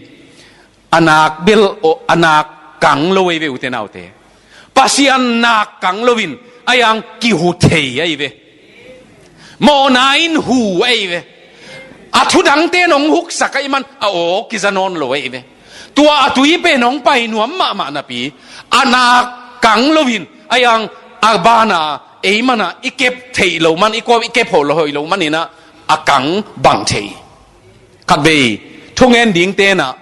a nak bel, a nak kang lo ei ve ute naute. Pasian nak kang loin a yang kihu thei ei ve. Mawhna in hu ei ve. A thudangte nong huksak ahih man a aw kiza nawn lo ei ve. Tua a tui pen hong pai nuam mahmah napi a nak kang loin a yang a bana ei mana i kep theih lo man, i kua i kep hoih lo, hoih lo maninah a kang bang thei. Khatvei thungen ding tenah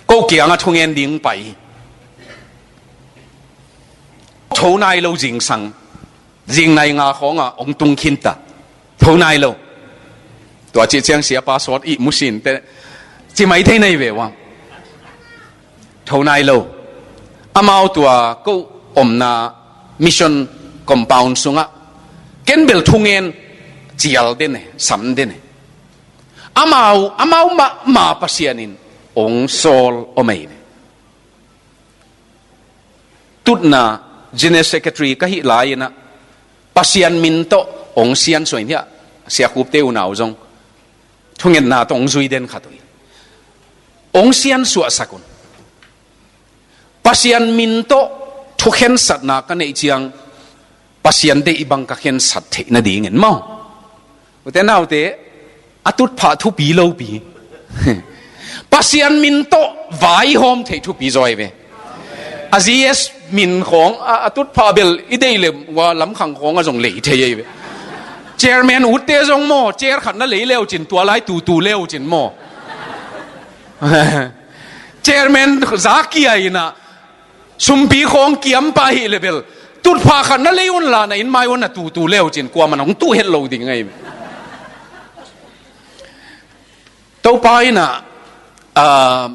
ko kiangah thungen ding pai. Tho nai lo zingsang Zing nai nga khawngah hong tung khinta. Tho nai lo. Tua cih ciang siapa sawt ihmu sinte ci mai thei nai ve ua. Tho nai lo. Amau tua ko omna mission compound sungah ken bel thungen cial den e, sam den e. Amau, amau mahmah Pasian in hong sawl om ei ve. Tutna General Secretary ka hih lai-inah Pasian min tawh hong siansuah in hiah, Sia Khupte unau zong thungetna tawh hong zui den khat uh hi. Hong siansuahsak un. Pasian min tawh thukhensatna ka neih ciang Pasian deih bang ka khensat theih nadingin maw? Ute naute, a tutphah thupi lopi. Pasian min tawh vaihawm theih thupi zaw ei ve. A G S min khawng a, a tutphah bel i deih le ua lamkhang khawng a zong lei thei ei ve. Chairman utte zong maw, chair khat na lei leucin tua lai tutu leucin maw? Chairman zakia inah sumpi khawng kiam pah hi le bel tutphah khat na lei un la na inn mai un na tutu leucin kuaman hong tuh het lo ding ei ve. Topa inah, ah,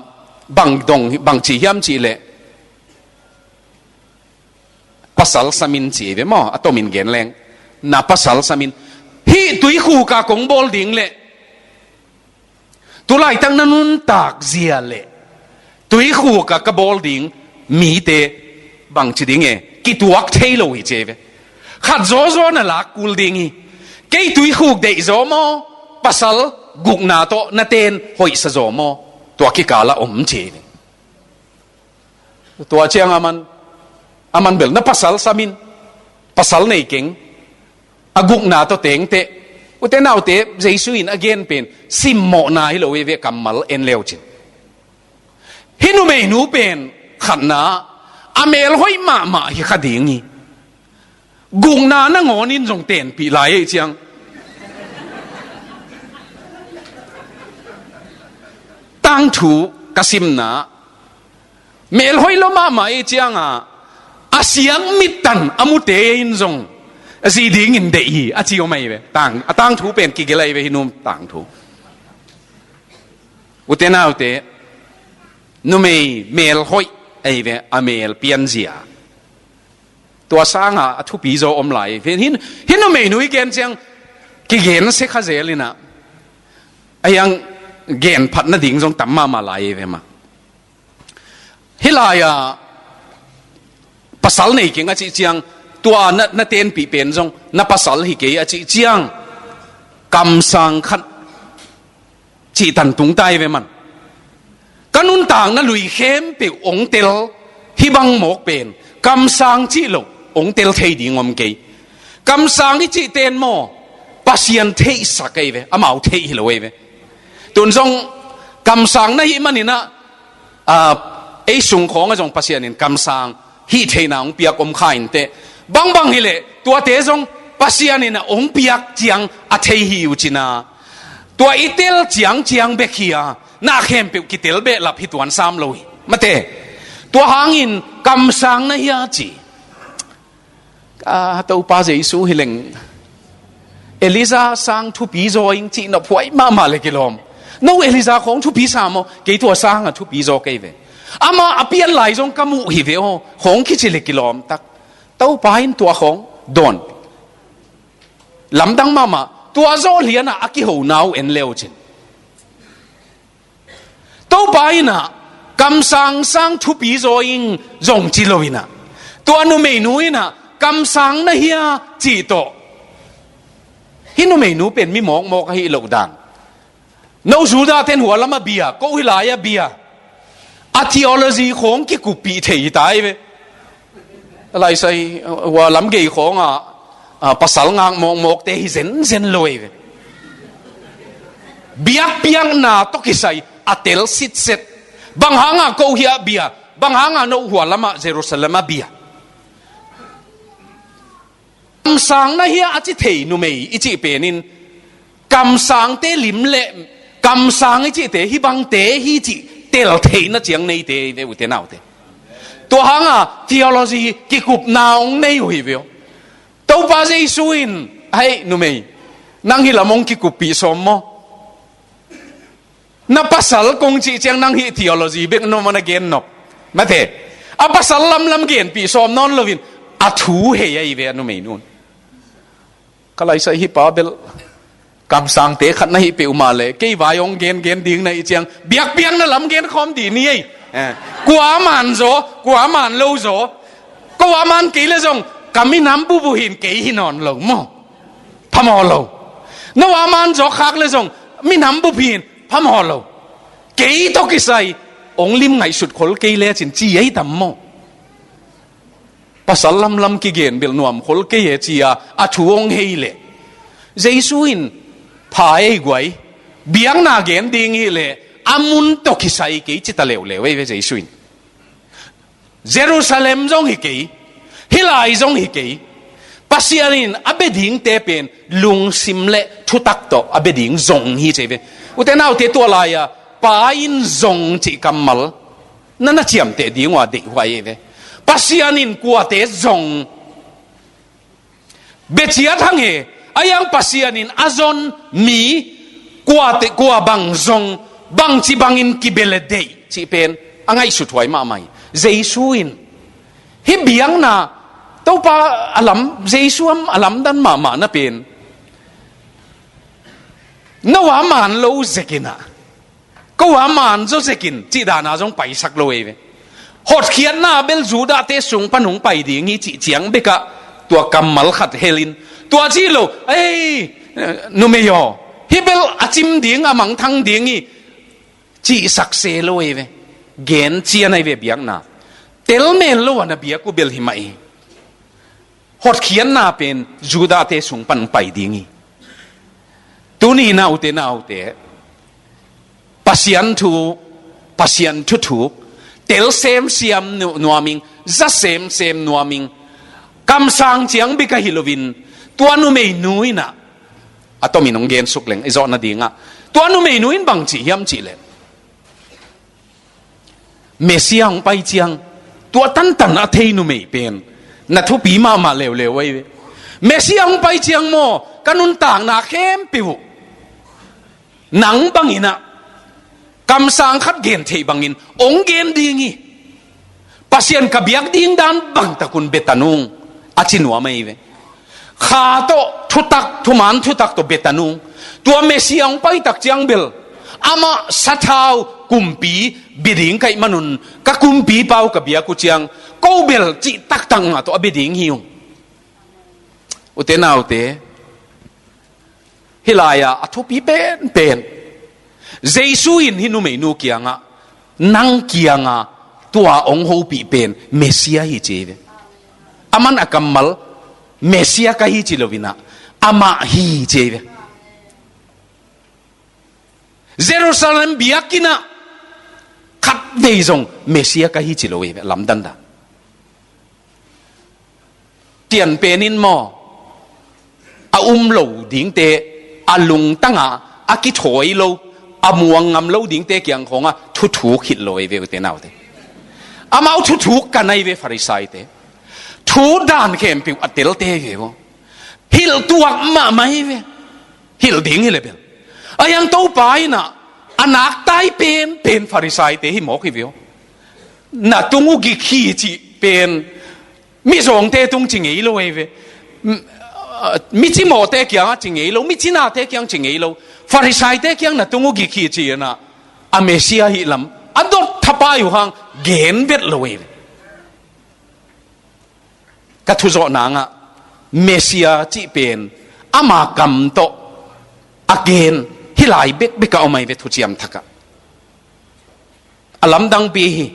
bang dong, bang ci hiam cih leh pasal samin ci ei ve maw, a tomin gen leng. Na pasal samin. Hih tuikhuk a kong bawl ding leh tulaitak na nuntak zia leh tuikhuk a ka bawl ding mite bang ci ding e, kituak thei lo hi ci ei ve. Khat zawzaw na lak kul ding hi. Kei tuikhuk deih zaw maw, pasal gukna tawh na ten hoihsa zaw maw, tua kikala om ci ei ve. Tua ciang aman, aman bel na pasal samin, pasal nei keng, a gukna tawh tengteh. Ute naute, Jesu in a gen pen simmawhna hi lo ei ve, kammal en leucin. Hih numeinu pen khatna a melhoih mahmah hi kha ding hi. Gukna nangawnin zong tenpih lai ei ciang. Tangthu ka simna melhoih lo mahmah ei cianga a siang mittan a mute in zong a zi dingin deih hi a ci om ei ve. Tang, a tangthu pen kigel ei ve hih num tangthu. Ute naute, numei melhoih ei ve, a mel pianzia. Tua sanga a thupi zaw om lai. Hin, hin numeinu i gen ciang kigen se kha zel inah. A hiang gen phat nading zong tam mahmah lai ei ve mah. Hih lai-a pasal nei keng a cih ciang tua na, na tenpih pen zong na pasal hi kei a cih ciang kamsang khat cihtan tung ta ei ve man. Ka nuntakna lui khempeuh hong tel hih bang mawk pen kamsang cih loh hong tel thei ding om kei. Kamsang i cihten maw, Pasian theihsak ei ve, amau theih hi lo ei ve. Tun zong kamsang na hih maninah, ah, ei sung khawngah zong Pasian in kamsang hih theihna hong piak om kha inteh. Bangbang hileh tuate zong Pasian inah hong piak ciang a thei hi uh cina. Tua i tel ciangciang bek hi a, na khempeuh kitel behlap hi tuan sam lo hi. Mate, tua hangin kamsang na hia ci. A, Topa Jesu hileng Elijah sang thupi zaw ing cih nophuai mahmah le kilawm. No Elijah khawng thupi sa maw, kei tua sanga thupi zaw kei ve. Amah a pian lai zong ka muh hi ve aw, khawng kici le kilawm tak. Topa in tua khawng dawn. Lamdang mahmah, tua zawh lianah a kihona uh en leucin. Topa inah kamsang sang thupi zaw ing zong ci lo inah, tua numeinu inah kamsang na hia cih tawh. Hih numeinu pen mi mawkmawk ahi loh dan. No Judah ten hua lamah bia, ko hi lai-ah bia. A theology khawng kikuppih thei hi ta hi ve. Laisai hua lam gei khawngah, ah, pasal ngak mawkmawkte hi zenzen lo hi ve. Biakpiakna tawh kisai a tel sitset. Bang hangah ko hiah bia, bang hangah no hua lamah Jerusalem ah bia. Kamsang na hia a ci thei numei i cih penin kamsangte lim le kamsang i cihte hih bangte hi cih tel theihna ciang neite hi ve ute naute. Tua hanga theology kikupna hong nei uh hi ve aw. Topa Jesu in, "Hei numei, nang hih lam hong kikuppih sawm maw? Na pasal kong cih ciang nang hih theology bek nuam a na gen nop. Mate, a pasal lamlam genpih sawm nawn loin a thu hei ahi ve a numei nun. Ka laisai hih pa bel kamsangte khat na hih peuhmah le kei vai hong gengen ding na hih ciang biakpiakna lam genkhawm dih ni ei. Eh, kua man zaw, kua man lo zaw. Ko a man kei le zong ka minam bubuhin kei hi nawn lo maw? Phamawh lo. No a man zaw khak le zong minam bubuhin phamawh lo. Kei tawh kisai hong lim ngaihsut khol kei lecin ci ei tam maw? Pasal lamlam kigen bel nuam khol kei e," ci-a a thu hong hei leh Jesu in, "Pha ei guai, biakna gen ding hi leh a mun tawh kisai kei," ci ta leuleu ei ve Jesu in. Jerusalem zong hi kei, hih lai zong hi kei. Pasian in a bia dingte pen lungsim le thutak tawh a bia ding zong hi ci ei ve. Ute naute, tua lai-a Pa in zong cih kammal na na ciamteh ding uh a deihhuai ei ve. Pasian in kuate zong bia ciat hang e, a hiang Pasian in a zon mi kuate, kua bang zong bangci bangin kibia le deih cih pen a ngaihsut huai mahmah hi. Jesu in hih biakna, Topa a lam, Jesu a lamdan mahmahna pen, "No a man lo zekin ah, ko a man zaw zekin," cih dana zong paisak lo ei ve. Hotkhiatna bel Judah-te sung pan hong pai ding hi cih ciang bekah tua kammal khat helin, tua cih lo, "Ei numei aw, hih bel a cim ding, a mangthang ding hi," cihsak se lo ei ve. Gen cian ahi ve biakna. Telmen lo a na biak uh bel hi mah hi. Hotkhiatna pen Judah-te sung pan pai ding hi. Tuni naute, naute, Pasian thu, Pasian thuthuk tel semsiam nu-, nuaming, za semsem nuaming, kamsang ciang bika hi loin, tua numeinu in ah, a tomin hong gensuk leng i zawh nadingah, tua numeinu in bang ci hiam cih leh, Messiah hong pai ciang tua tantan a thei numei pen na thupi mahmah leuleu ahi ve. Messiah hong pai ciang maw, ka nuntakna khempeuh uh nang bangin ah, kamsang khat gen theih bangin hong gen ding hi. Pasian ka biak ding dan bangtak un bia ta nung, a ci nuam ahi ve. Kha tawh thutak, thuman thutak tawh bia ta nung. Tua Messiah hong pai tak ciang bel, amah sathau kumpi bia ding ka hih manun, ka kumpipa uh ka biak uh ciang, ko bel cih taktak mah tawh a bia ding hi ung. Ute naute, hih lai-ah a thupi penpen, Jesu in hih numeinu kiangah, nang kiangah tua hong hopih pen Messiah hi ci hi ve. Aman a kammal Messiah ka hi ci lo-in ah, amah hi ci hi ve. Jerusalem biakinn ah khatvei zong Messiah ka hi ci lo hi ve, lamdang dan. Tian penin maw, a um lo dingte, a lungtangah a kithawi lo, a muang ngam lo dingte kiang khawngah thuthuk hilh lo hi ve, ute naute. Amau thuthuk kan ahi ve, Farisaite. Thu dan khempeuh a telte hi ve aw. Hilh tuak mahmah hi ve. Hilh ding hi le bel, a hiang Topa in ah a naktai penpen Farisaite hi mawk hi ve aw. Na tung uh gik hi cih pen mizawngte tung ci ngei lo hi ve. M-, a, micimawhte kiangah ci ngei lo, micinate kiang ci ngei lo. Farisaite kiang na tung uh gik hi ci-in ah, a Messiah hih lam a dot thapai uh hang gen vet lo hi ve. Ka thuzawh nangah Messiah cih pen ama kam tawh a gen hih lai bekbek a om ahi ve, thuciam thakah. A lamdangpi hi.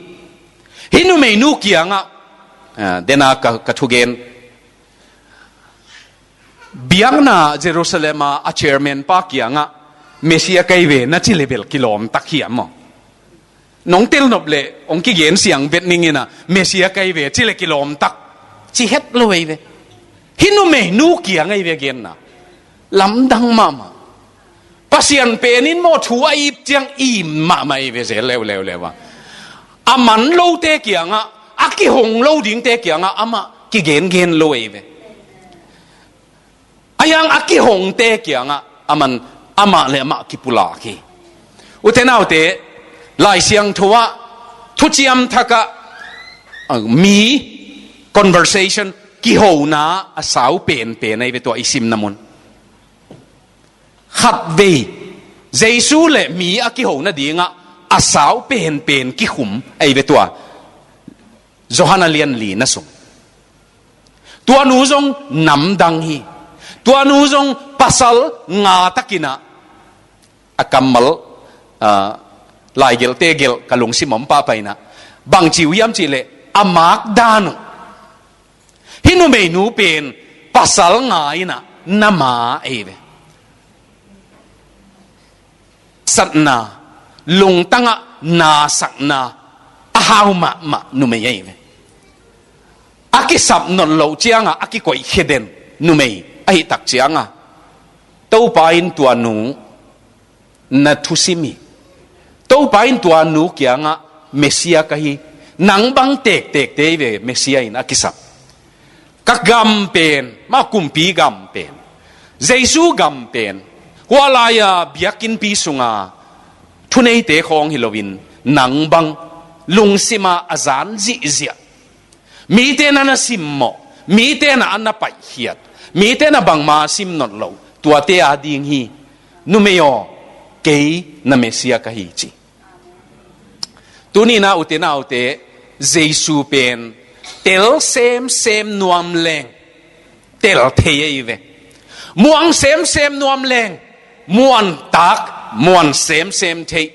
Hih numeinu kiangah, a, dena ka, ka thugen, biakna Jerusalem a, a chairman pa kiangah Messiah ka hi ve na ci le bel kilawmtak hiam maw? Nong telnop leh hong kigen siang bet ning in ah, Messiah ka hi ve ci le kilawmtak, ci het lo hi ve. Hih numeinu kiang ahi ve genna. Lamdang mahmah. Pasian penin maw, thu a ip ciang im mahmah hi ve, zel leuleu leu a. A man lote kiangah, a kihong lo dingte kiangah amah kigengen lo hi ve. Ahi hang a kihongte kiangah aman amah le amah kipulak hi. Ute naute, Lai Siangtho ah, thuciam thakah, ah, mi conversation, kihona a sau penpen ahi ve tua i simna mun. Khatvei Jesu le mi a kihona dingah a sau penpen kikhum ahi ve tua Johan a lian li na sung. Tua nu zong namdang hi. Tua nu zong pasal nga takinah a kammal, ah, laigelhte gelh ka lungsim om pahpah inah, bangci uh hiam cihleh a makdan uh. Hih numeinu pen pasal nga inah na ma ahi ve. Satna, lungtangah nasakna a hau mahmah numei ahi ve. A kisap not loh ciangah a kikoihkhia den numei ahih tak ciangah, Topa in tua nu na thusim hi. Topa in tua nu kiangah, Messiah ka hi, nang bang tektekte hi ve, Messiah in a kisap. Ka gam pen, ma kumpi gam pen, Jesu gam pen, hua lai-a biakinnpi sunga thuneite khawng hi loin, nang bang lungsima a zan zihziah, mite na na simmawh, mite na a na paihkhiat, mite na bangma sim not lo, tuate a ding hi. Numei aw, kei na Messiah ka hi, ci. Tuni na ute naute, Jesu pen tel semsem nuam leng tel thei ahi ve. Muang semsem nuam leng muan tak, muan semsem thei.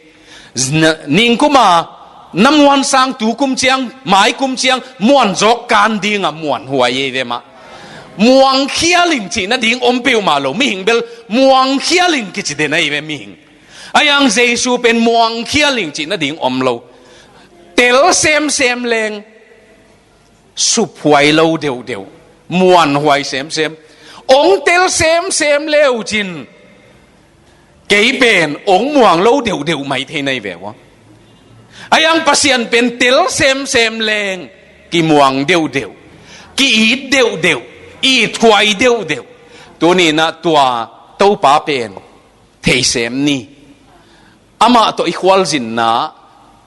Ningkuma na muan sang, tukum ciang, maikum ciang muan zawk kan dingah muanhuai ahi ve mah. Muang khial ing cih nading om peuhmah lo, mihing bel muang khial ing kici den ahi ve, mihing. Ahi hang Jesu pen muang khial ing cih nading om lo. Tel semsem leng suphuai lo deuhdeuh, muanhuai semsem. Ong tel semsem leucin kei pen ong muang lo deuhdeuh mai thei na hi ve ua. Ahi hang Pasian pen tel semsem leng kimuang deuhdeuh, ki-it deuhdeuh, ithuai deuhdeuh. Tuni na tua Topa pen thei sem ni. Amah tawh i khualzinna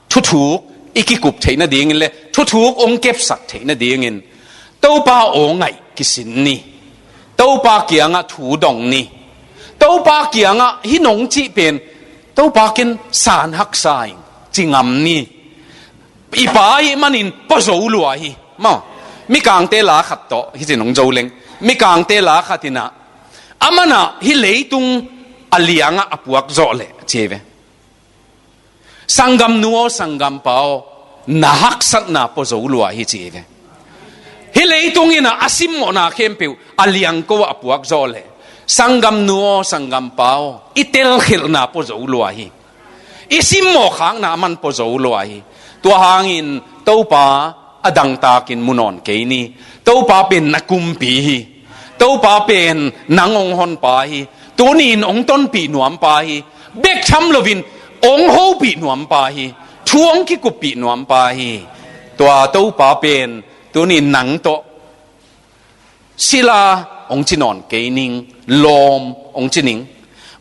thuthuk i kikup theih nadingin le thuthuk ong kepsak theih nadingin Topa aw ngaih kisin ni. Topa kiangah thu dong ni. Topa kiangah hih nong cih pen Topa ken san haksa ing ci ngam ni. I pa ahih manin pua zo lua hi. Maw, Mikangte la khat tawh hih ci nong zo leng, Mikangte la khat inah, amanah hih leitung a liangah a puak zawh leh ci hi ve. Sanggamnu aw, sanggampa aw, na haksatna pua zo lua hi ci hi ve. Hih leitung inah a simmawhna khempeuh a liangko ah a puak zawh leh, sanggamnu aw, sanggampa aw, i telkhelhna pua zo lua hi. I simmawh khakna aman pua zo lua hi. Tua hangin Topa a dangtakin mu nawn kei ni. Topa pen na kumpi hi. Topa pen nang ong honpa hi. Tunin ong tonpih nuampa hi. Bek tham loin ong hopih nuampa hi. Thu ong kikuppih nuampa hi. Tua Topa pen tunin nang tawh sila ong ci nawn kei ning, lawm ong ci ning.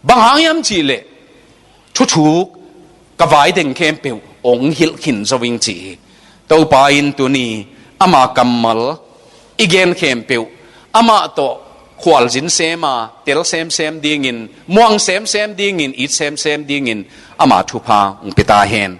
Bang hang hiam cihleh thuthuk ka vai deng khempeuh ong hilh khin zo ing ci hi. Topa in tuni ama kammal i gen khempeuh amah tawh khualzin sema, tel semsem dingin, muang semsem dingin, it semsem dingin ama thupha ong pia ta hen.